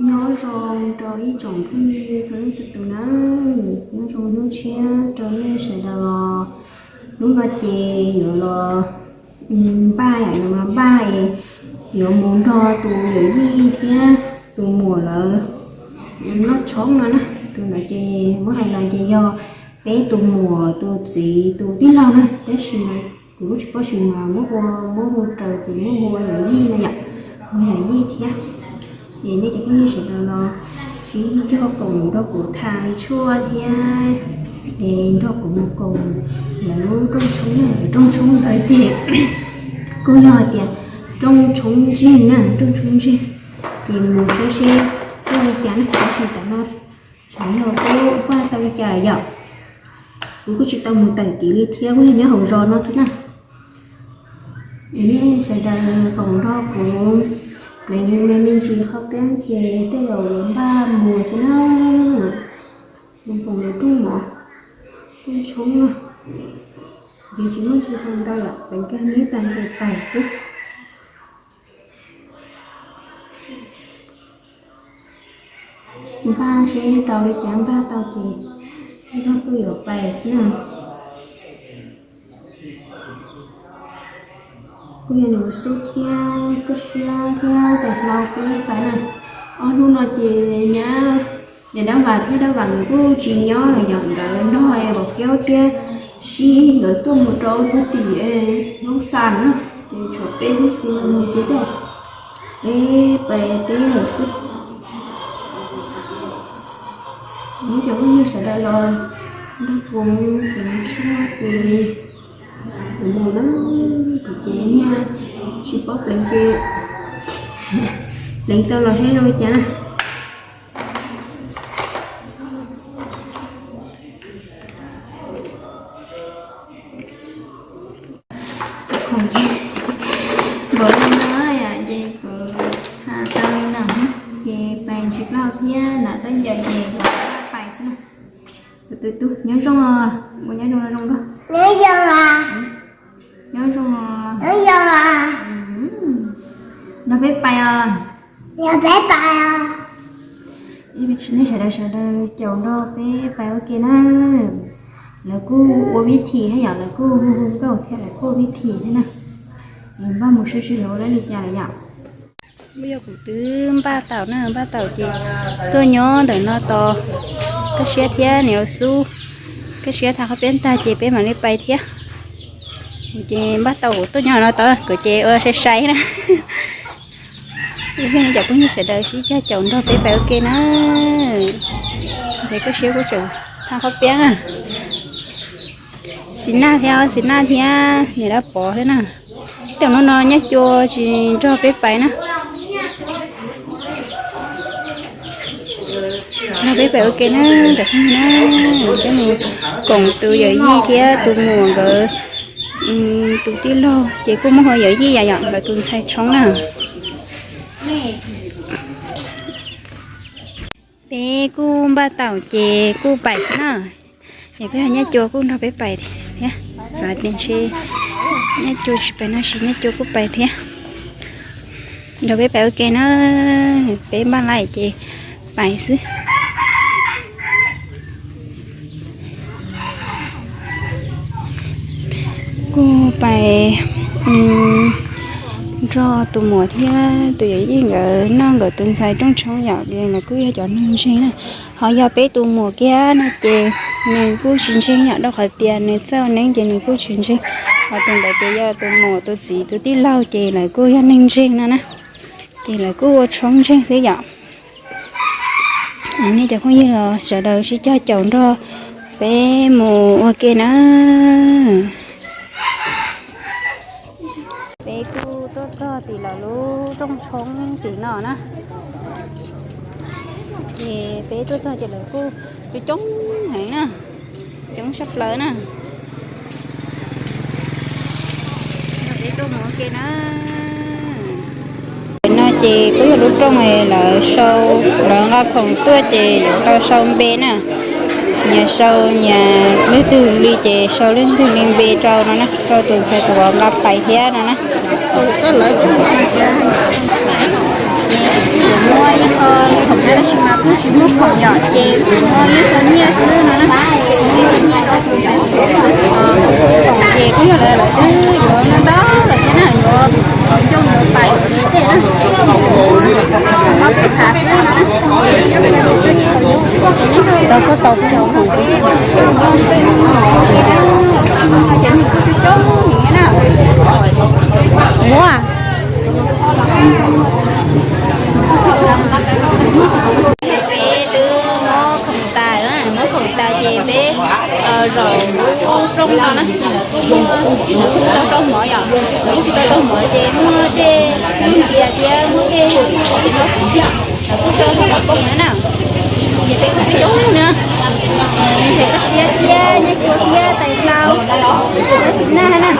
Nyob zoo rau ib tsoom phooj ywg txhua leej txhua tus na, nyob zoo hnub tshiab rau nej sawv daws os. Hnub no ces yuav los npaj, yuav los npaj es yuav mus nrog tus yawm yij thiab tus muam lawv noj tshoob no na. Tus ntawd ces muab hais los ces yog peb tus muam tus txiv tus tij laug na, tab sis mas kuv lub tsis paub xyov mas muab ua, muab hu raws ces muab hu ua yawm yij no yom, ua yawm yij thiab. Es nej cov phooj ywg sawv daws los sib cog koom rau kuv tham tshuaj thiab es nrog kuv mus koom lawv lub rooj tshoob, lawv rooj tshoob ntawd ces kuj yog hais tias rooj tshoob ntseg na, rooj tshoob ntseg. Ces mus saib seb puas li cas na, tab sis tam no xyov yog puas npaj tau li cas yom. Kuv kuj tsis tau mus tawm tid li thiab, kuj yog nyob hauv zos no xwb na. Es nej sawv daws koom nrog kuv pleev me me ntsis qhov peb ces tej zaum yuav npaj mus xwb na. Mus koom lawv rooj mov, rooj tshoob na. Ces tsis muaj ntsis hau ntau yom, pleev kiag neb tag ces pais xwb. Npaj seb tau li cas, npaj tau ces nrog kuj yuav pais xwb na. Kuj yog nws xub thiab koj siab thiab tais hlau peb pais na. Ob hnub no ces nyab, niam dab vas thiab dab vas nkawd kuj tsis nyob lawm yom, nkawd nrog Vaum Kiaub thiab Sib nkawd tuaj mus rau puag tim Hmoob Xas na, ces tshuav peb hnub ces mus ces tej peb pais peb lawm xwb. Neb cov phooj ywg sawv daws los nrog kuv pleev tshuaj ces kuv mus na, kuv ces niag tsis paub pleev ces pleev tau los saib zoo li cas na. Cov khoom ces npaum li no yom, ces kuv tha tau li no ces pais ntsis plaub thiab, nam tab ncaws ces yuav pais xwb na. Kuv tus tub nyob zoo os, ua nyob zoo zoo nkauj. Nyob zoo os. Nrog peb pais os. Nej sawv daws sawv daws caum nrog peb pais ua ke na. Lawv kuj ua vib thim thiab yom, lawv kuj hu hu nkauj thiab, lawv kuj ua vib thim thiab na. Npaj mus sib sib hlub dab li cas lawm yom. Kuj yog kuv twb npaj tau na, npaj tau ces tuaj nyob ntawm no tos Kab Siab thiab niam laus xub. Kab Siab tha qhov peb tag ces peb mam li pais thiab. Ces npaj tau kuv tuaj nyob no tos kuv ces ua sai sai na. Ib pliag cov phooj ywg sawv daws sib cog caum nrog peb pais ua ke na. Ntxhais Kab Siab kuj tseem tha qhov peb na. Xis Naj thiab, Xis Naj thiab niam dab Pov thiab na. Tej no no Nyab Cua tsis nrog peb pais na. Nrog peb pais ua ke na, cov phooj ywg na, peb mus koom tus yawm yij thiab tus muam nkawd tus tij laug ces kuj muab hu yawm yij yom, nkawd tus ntxhais tshoob na. Peb kuj npaj tau ces kuj pais xwb na. Ces kuj yog Nyab Cua kuj nrog peb pais thiab. Xav tias ntshe Nyab Cua tsis pais no ces Nyab Cua kuj pais thiab. Nrog peb pais ua ke na, peb npaj lais ces pais xwb. Kuj pais nrog tus muam thiab tus yawm yij nkawd noj nkawd tus ntxhais rooj tshoob yom, lawv kuj yog cov neeg ntseeg na. Ho yog peb tus muam kiag no ces nws kuj tsis ntseeg yom, rau qhov tias nws txawj neeb ces nws kuj tsis ntseeg. Ho tus ntawd ces yog tus muam tus txiv tus tij laug ces lawv kuj yog neeg ntseeg no na. Ces lawv kuj ua tshoob ntseeg xwb yom. Nej cov phooj ywg los sawv daws sib cog caum nrog peb mus ua ke na. Peb kuj tuaj txog tim lawv lub rooj tshoob tim no na. Ces peb tuaj txog ces lawv kuj coob coob heev na, coob tshaj plaws na. Peb tuaj mus ua ke na. No ces kuj yog lub rooj lawv sau, lawv nqa khoom tuaj ces yuav tau sau npe na. Nyias sau nyias leej twg li ces sau leej twg li npe rau no na, rau tus ntxhais tus vauv nqa pais thiab no na. Muab ib qho khoom Twb yuav ntau ntau lawm thiab na, yuav coj mus pais tej na. Ob peb phav xwb na. Tau koj tau coob coob na. Peb twb muab khoom tas, muab khoom tas ces peb zaum lub rooj no na. Kuj tsis tau rau hmov yom, kuj tsis tau rau hmov ces muaj tej lub ncias thiab muaj tej lub xim, kuj rau hmov poob na. Ces peb kuj tsis coob na. Nws txhais koj siab thiab nyob cua thiab tais hlau, thiab xim naj na.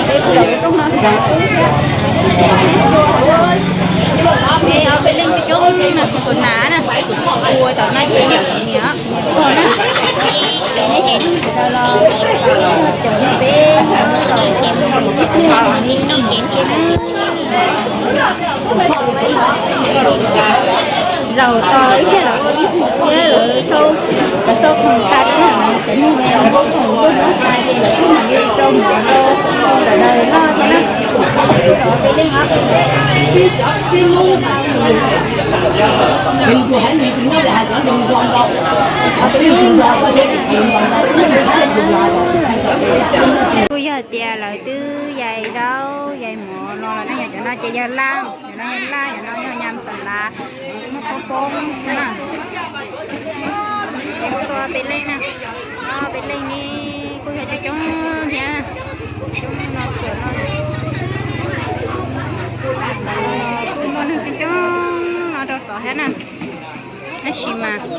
Peb kuj zaum lub rooj no xwb. Peb ob peb leej coob coob na, tus nas na, ua tom no ces yam li niam pog na. Peb nej cov neeg sawv daws los cov no peb los ua si ib pliag li no na. Zaum tos ib pliag los ua ib pliag thiab lawv sau, lawv sau khoom tas thiab na, cov neeg uas muab khoom tuaj muab tas ces lawv kuj mam li rau hmov rau sawv daws noj thiab na. Peb leej os. Kuj yog tias lawv twb yais zaub yais mov no los ne, yog cov no ces yog laj, cov no yog laj, cov no yog nyam xas lav, muaj qhaub poob na. Peb tuaj peb leej na, peb leej ne kuj yog coob coob thiab, coob no kuj no, kuj muaj neeg coob coob no rau tod thiab na. Tab sis mas ib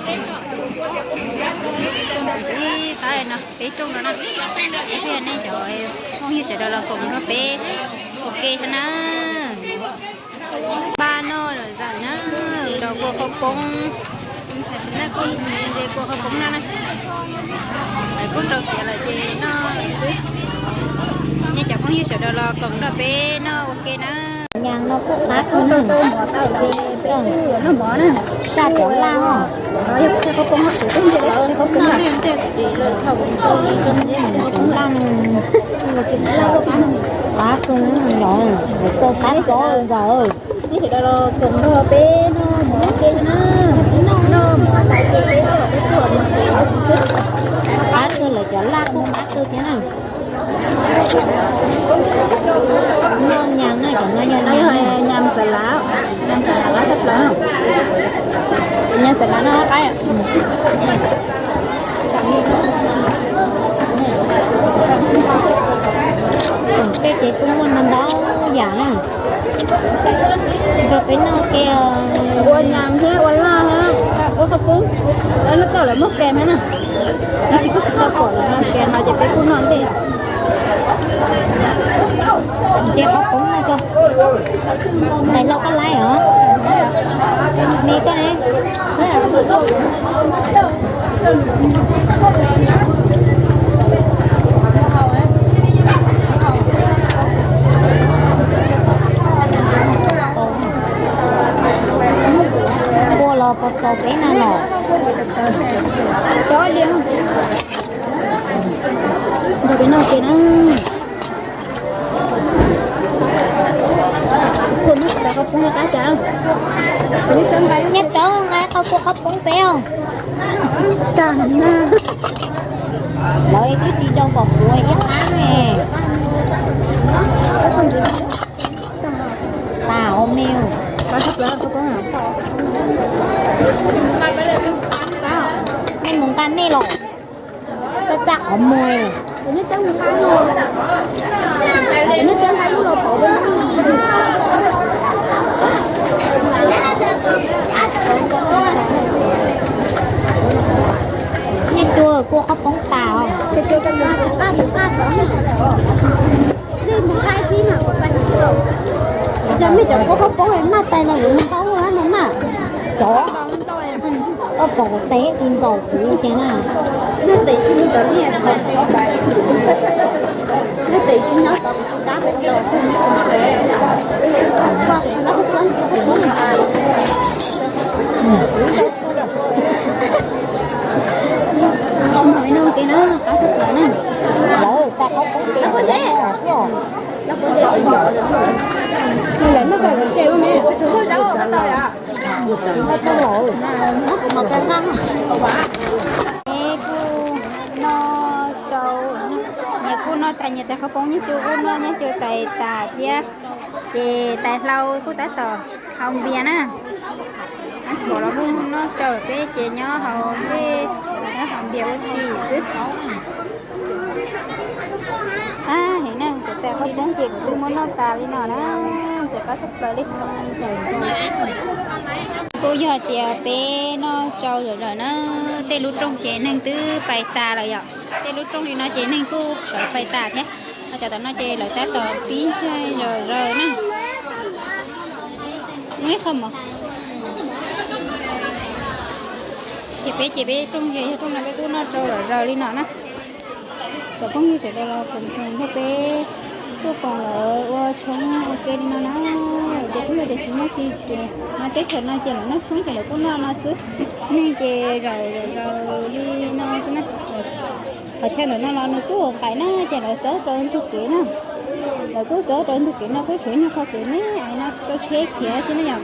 qab no peb rooj no na, peb thiaj nej cov phooj ywg sawv daws los koom nrog peb ua ke thiab na. Npaj noj lawm na, rau kua qhaub poob, ntxhais xeem Naj kuj nce kua qhaub poob no na. Lawv kuj rau tiav lawm ces noj lawm xwb. Nej cov phooj ywg sawv daws los koom nrog peb noj ua ke na. Nyam no kuj qab kawg na. Saj cov laj os. Cov laj qab kawg na, yog tau qab cov ntawd. Nej sawv daws los koom nrog peb noj mov ua ke na. Noj mov tas ces peb tuaj peb tuaj mus tsev xwb. Qab kawg lawm, cov laj kuj qab kawg thiab na. Noj nyam na, cov no yog nyam xas lav, nyam xas lav qab tshaj plaws. Nyam xas lav no qab. Tej ces kuj muaj ntau ntau yam na. Rau peb noj ke, ua nyam thiab ua laj thiab ua qhaub poob. Lawv tau lawv muaj kem thiab na. Tab sis kuj tsis tau pom lawv muaj kem no ces peb kuj noj ntej. Ces qhaub poob no, tais hlau koj laib os, me koj ne. Kua los puas txaus peb na los? Nrog peb noj ke na. Kua muab tsis tau qhaub poob qab cas. Nyob rau nqa qhov kua qhaub poob peb os. Lawv twb tsis rau kom kuv ib qab ne. Tas os me. Nej mus nqa nej los. Koj txaj qhov muag. Nej cua kua qhaub poob tas os. Cov nej cov kua qhaub poob maj tais los yuav mus tau no na. Cov koj pom tes tsis ntxaus kuv tiag na. Nej tes tsis nyob tod kuv tus kab pem tso. Ib no ke na, qab tshaj plaws na. Lawv Es kuj noj tsau, nyias kuj noj tas nyias tais qhaub poob, nyias kuj noj nyias tais tas thiab. Ces tais hlau kuj tab tom haus npias na. Pom los kuj noj tsau lawm, peb ces nyob haus npias, nyob haus npias ua si xwb. Ab, heev na, kuv tais qhaub poob ces kuv twb muab noj tas li no na, ntxim qab tshaj plaws li. Kuj yog tias peb noj tsau zom zaws na, tej lub rooj ces neeg twb pais tas lawm yom, tej lub rooj li no ces neeg kuj sawv pais tas thiab. Ho cov tom no ces lawv tab tom pib ntsaig zom zaws na. Muaj ib qho mov. Ces peb ces peb rooj ces yog rooj no peb kuj noj tsau zom zaws li no na. Cov phooj ywg sawv daws los koom nrog peb tuaj koom lawv ua tshoob ua ke li no na. Ces kuj yog tias tsis muaj tsi ces no teb chaws no ces lawv noj tshoob ces lawv kuj noj no xwb. Neeg ces zom zaws li no xwb na. Qhov chaw ntawm no los nws kuj ua nqaim na ces lawv txawb rau ntug kev na. Lawv kuj txawb rau ntug kev no kuj tsuas yog qhov kev me me no rau tsheb khiav xwb na yom.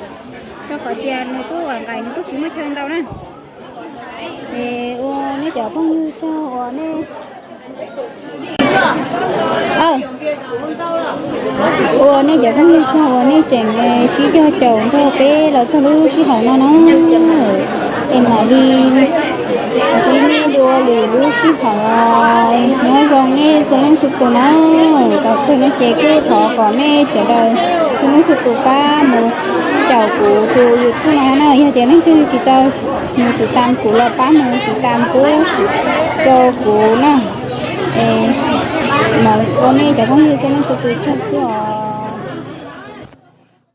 Rau qhov tias nws kuj ua nqaim nws kuj tsis muaj chaw ntau na. Es ua nej cov phooj ywg tsaug uas nej ua nej cov phooj ywg tsaug uas nej tseem sib cog caum nrog peb los txog lub sij hawm no na. Es mam li ntsib nej dua lwm lub sij hawm. Nyob zoo nej txhua leej txhua tus na. Thaum kawg no ces kuj thov kom nej sawv daws txhua leej txhua tus pab mus caum kuv tus YouTube no na. Yog tias leej twg tsis tau mus tiv tam kuv los pab mus tiv tam kuv rau kuv na. Es mam ua nej cov phooj ywg txhua leej txhua tus tsaug xwb os.